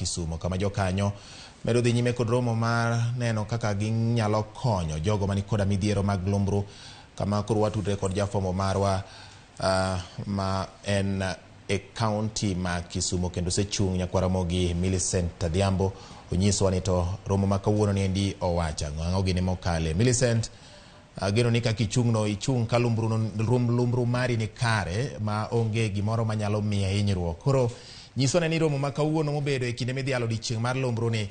Kisumo kama jokanyo medo dhi nyime kod romo mar neno kaka ginyalo konyo jogo mani koda midhiero mag lumbru kama koro watudre kod jafwambo marwa ma en e kaunti ma Kisumo kendo osechung' nyakwar Ramogi Millicent Adhiambo onyiswa ni to romo ma kawuono ni endi owacho ang'o ang'o gini mokale. Millicent, ageno ni kaka ichung' no ichung' ka lumbru, lumbru mari ni kare ma onge gimoro manyalo miye hinyruok. Koro nyiswa ni romo ma kawuono mobedo e kinde midhialo odiochieng' mar lumbru ni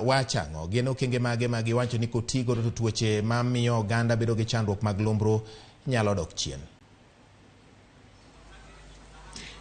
wacho ang'o? Gin okenge mage ma giwacho ni koti godo to tuoche mamiyo oganda bedo gi chandruok mag lumbru nyalo dok chien?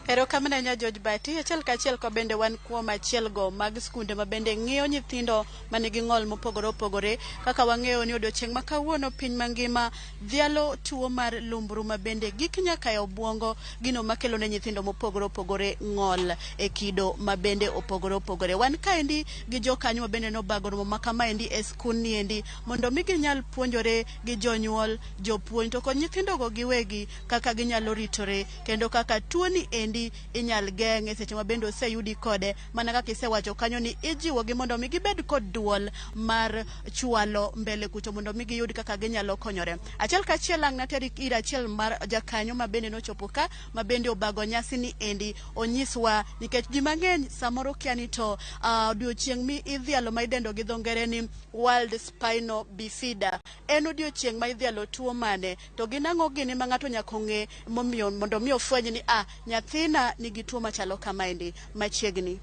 Erokamano ahinya George Bati. Achiel kachiel ko bende wan kuom achiel go mag skunde ma bende ng'iyo nyithindo manigi ng'ol mopogore opogore. Kaka wang'eyo ni odiochieng' ma kawuono piny mangima dhialo tuo mar lumbru ma bende gik nyaka e obuongo, gino makelo ne nyithindo mopogore opogore ng'ol e kido ma bende opogore opogore. Wan kaendi gi jokanyo ma bende nobago romo ma kamaendi e skund ni endi mondo mi ginyal puonjore gi jonyuol, jopuonj to kod nyithindogo giwegi kaka ginyalo ritore kendo kaka tuoni endi inyal geng' e seche ma bende oseyudi kode. Mana kaka isewacho kanyo ni ijiwogi mondo mi gibed kod duol mar chwalo mbele kucho mondo mi giyud kaka ginyalo konyore. Achiel kachiel ang' nateri ir achiel mar jakanyo ma bende nochopo ka ma bende obago nyasi ni endi onyiswa nikech ji mang'eny samoro kia ni to odiochieng' mi idhialo ma idendo gi dho ngere ni World Spinal Bifida en odiochieng' ma idhialo tuo mane to gin ang'o gini ma ng'ato nyaka ong'e momiyo mondo mi ofweny ni nyathina nigi tuo machalo kamaendi machiegni.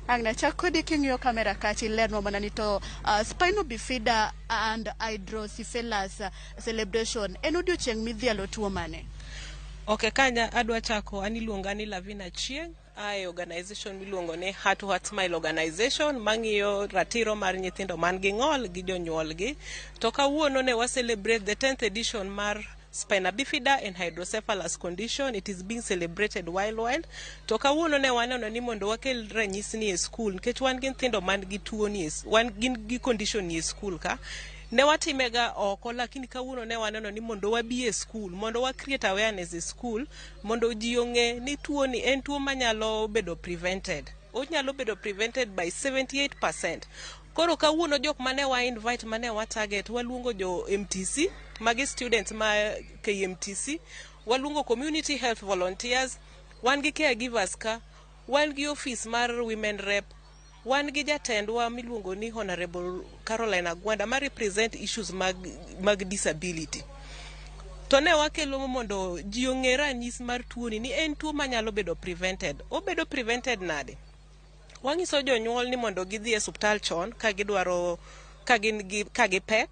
Ang' nachak kodi king'iyo kamera kacha ilernwa mana ni to Spinal Bifida and Hydrocephalus celebration en odiochieng' midhialo tuo mane? Ok, kanya adwa chako an iluonga ni Lavina Chieng' ae organization miluongo ni Heart to Heart Smile Organization mang'iyo ratiro mar nyithindo man gi ng'ol gi jonyuolgi. To kawuono ne wa celebrate the 10th edition mar Spina Bifida and Hydrocephalus condition. It is being celebrated worldwide. To kawuono ne waneno ni mondo wakel ranyisi ni e school nikech wan gi nyithindo man gi tuo ni wan gin gi condition ni e school ka. Ne watimega oko lakini kawuono ne waneno ni mondo wabi e school mondo wa create awareness e school mondo ji ong'e ni tuo ni en tuo manyalo bedo prevented. Onyalo bedo prevented by 78%. Koro kawuono jok mane wa invite mane wa target waluongo jo MTC magi students ma KMTC waluongo community health volunteers wan gi caregivers ka wan gi office mar women rep wan gi jatendwa miluongo ni Honorable Caroline Agwanda ma represent issues mag disability. To ne wakelo mondo ji ong'e ranyisi mar tuoni ni en tuo manyalo bedo prevented. Obedo prevented nade? Wang'iso jonyuol ni mondo gidhi e osuptal chon ka gidwaro ka gin gi ka gipek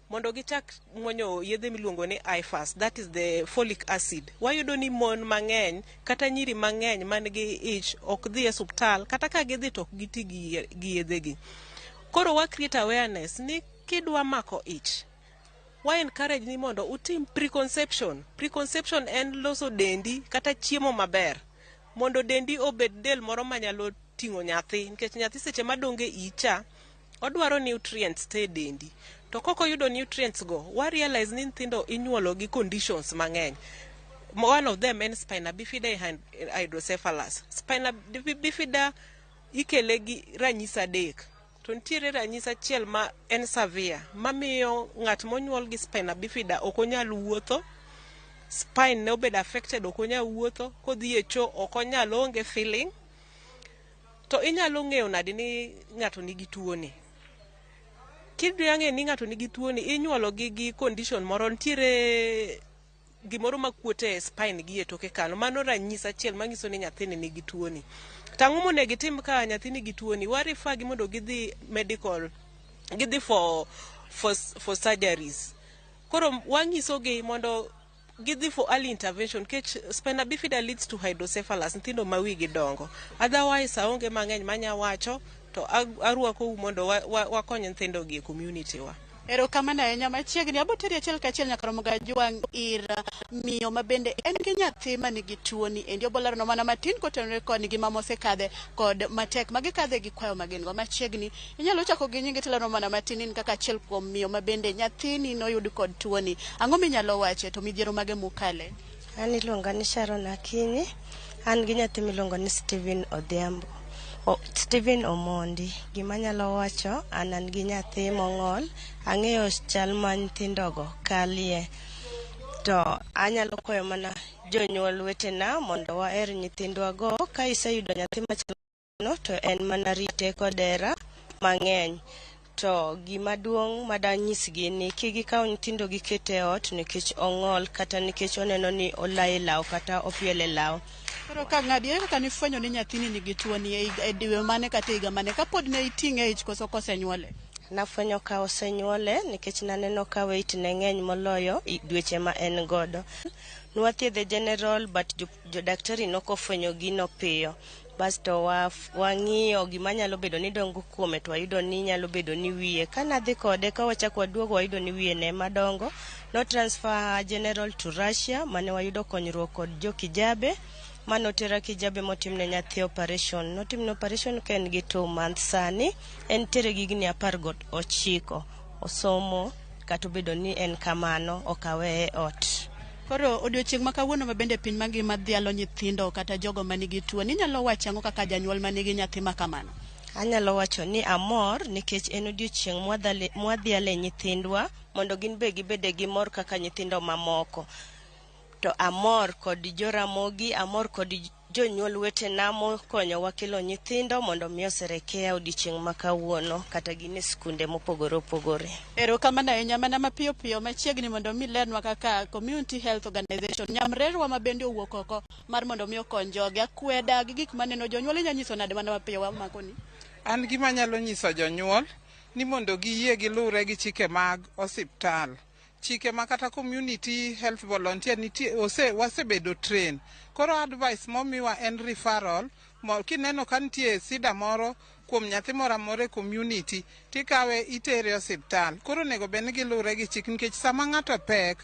mondo gichak muonyo yedhe miluongo ni IFAS, that is the folic acid. Wayudo ni mon mang'eny kata nyiri mang'eny man gi ich ok dhi e osuptal kata ka gidhi to ok giti gi yedhe gi. Koro wa create awareness ni kidwa mako ich, wa encourage ni mondo utim preconception. Preconception en loso dendi kata chiemo maber mondo dendi obed del moro manyalo ting'o nyathi nikech nyathi seche madongo e ich cha odwaro nutrients te e dendi. To kok oyudo nutrients go, wa realize ni nyithindo inyuolo gi conditions mang'eny. One of them en spina bifida and hydrocephalus. Spina bifida ikele gi ranyisi adek. To nitiere ranyisi achiel ma en severe mamiyo ng'at monyuol gi spina bifida ok onyal wuotho, spine ne obedo affected ok onyal wuotho, kodhi e choo ok onyal oonge feeling. To inyalo ng'eyo nade ni ng'ato nigi tuo ni? Kidwa ng'eyo ni ng'ato nigi tuo ni, inyuolo gi gi condition moro, nitiere gimoro makuot e spine gi e toke kanyo. Mano ranyisi achiel manyiso ni nyathini nigi tuo ni. To ang'o monego itim ka nyathi nigi tuo ni? Wa refer gi mondo gidhi medical, gidhi for surgeries. Koro wanyiso gi mondo gidhi for early intervention nikech spina bifida leads to hydrocephalus, nyithindo ma wigi dongo. Otherwise aonge mang'eny manya wacho to arwakou mondo wakony nyithindo gi e community wa. Erokamano ahinya machiegni. Abo teri achiel kachiel nyaka romo gajwang' ir miyo ma bende en gi nyathi manigi tuoni endi. Obo leronwa mana matin kotenore kod ngima mosekadhe kod matek ma gikadhe gi kwayo ma gin go. Machiegni inyalo chako gi nyingi tileronwa mana matin in kaka achiel kuom miyo ma bende nyathini noyud kod tuoni. Ang'o minyalo wache to midhiero mage mukale? An iluonga ni Sharon Akinyi. An gi nyathi miluongo ni Steven Odhiambo. Stephen Omondi, gima anyalo wacho, an an gi nyathi mong'ol, ang'eyo chal ma nyithindogo kalie. To anyalo kwayo mana jonyuol wetena mondo waher nyithindwago. Ka iseyudo nyathi machalo kamano to en mana rite kod hera mang'eny. To gima duong' madanyisgi ni kik gikaw nyithindo giket e ot nikech ong'ol kata nikech oneno ni olayo e law kata opielo e law. Koro ka ng'adi, ere kaka nifwenyo ni nyathini nigi tuo ni e dwe mane kata e higa mane kapod ne iting'e e ich koso kosenyuole? Nafwenyo ka osenyuole nikech naneno ka weight ne ng'eny moloyo dweche ma en godo. Nwathiedhe general but jodaktari nokofwenyo gino piyo. Basto wang'iyo gima nyalo bedo ni dongo kuome to wayudo ni nyalo bedo ni wiye. Kanadhi kode ka wachako waduogo wayudo ni wiye ne madongo. No transfer general to Russia mane wayudo konyruok kod jo Kijabe. Manotera Kijabe motimne nyathi operation. Notimne operation ka en gi 2 months, sani entiere gi higni 19. Osomo kata obedo ni en kamano, ok aweye e ot. Koro odiochieng' ma kawuono ma bende piny mangima dhialo nyithindo kata jogo manigi tuo ni, inyalo wacho ang'o kaka janyuol manigi nyathi ma kamano? Anyalo wacho ni amor nikech en odiochieng' mwadhiale nyithindwa mondo gin be gibede gi mor kaka nyithindo mamoko. To amor kod joramogi, amor kod jonyuol wetena mokonyowa kelo nyithindo mondo mi osherekea odiochieng' ma kawuono kata gin e skunde mopogore opogore. Erokamano ahinya. Mana mapiyo piyo machiegni mondo mi lernwa kaka Community Health Organization nyamrerwa ma bende owuok oko mar mondo mi okony jogi akweda gi gik maneno jonyuol, inya nyiso nade mana mapiyo wamakoni? An gima anyalo nyiso jonyuol ni mondo giyie gilure gi chike mag osiptal. Chike ma kata community health volunteer nitie ose wasebedo train. Koro advice momiwa en referral mo, kineno ka nitie sida moro kuom nyathi moro amora e community tikawe itere e osiptal. Koro onego bed ni gilure gi chik nikech sama ng'ato pek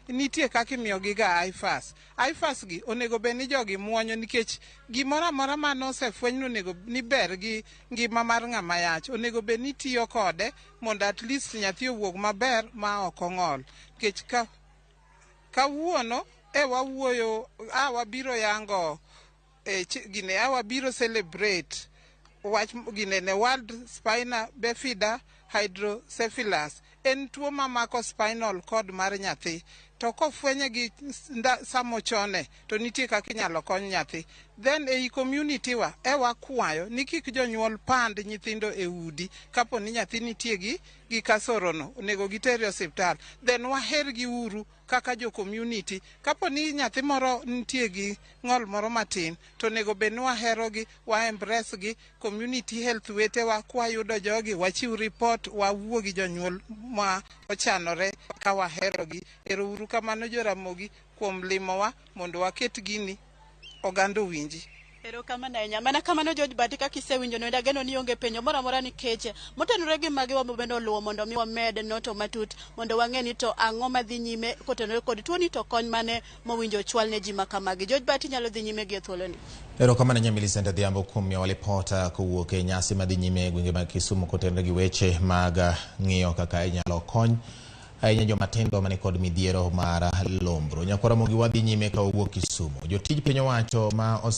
nitie kaka imiyogi ga IFAS. IFAS gi onego bed ni jogi muonyo nikech gimoro amora mane osefweny ni onego ni ber gi ngima mar ng'ama yach onego bed ni itiyo kode mondo at least nyathi owuog maber ma ok ong'ol. Nikech ka kawuono e wawuoyo a wabiro yango e, gine a wabiro celebrate wach gine ne World Spina Bifida Hydrocephalus. En tuo mamako spinal cord mar nyathi to kofwenye gi samochone to nitie kaka inyalo kony nyathi. Then ei community wa e wakwayo ni kik jonyuol pand nyithindo e udi. Kapo ni nyathi nitie gi kasoro no onego gitere osiptal. Then waher gi uru kaka jo community. Kapo ni nyathi moro nitie gi ng'ol moro matin to onego bed ni waherogi, wa embrace gi community health wetewa. Kwayudo jogi wachiw report, wawuo gi jonyuol ma ochanore ka waherogi. Ero uru kamano Joramogi kuom limowa mondo waket gini oganda owinji. Erokamano ahinya. Mana kamano George Bati, kaka isewinjo noendo, ageno ni onge penjo moro amora nikech motenore gi magi wabende oluwo mondo mi wamed noto matut mondo wang'e ni to ang'o madhi nyime kotenore kod tuoni to kony mane mowinjo ochwal ne ji ma kamagi. George Bati nyalo dhi nyime gi e thuoloni. Erokamano ahinya Millicent Adhiambo kuom miyowa lipota kowuok e nyasi madhi nyime e gwenge mag Kisumu kotenore gi weche mag ng'iyo kaka inyalo kony ahinya joma tindo mani kod midhiero mar lumbru. Nyakwara Ramogi wadhi nyime ka wawuok Kisumu. Jotij piny owacho ma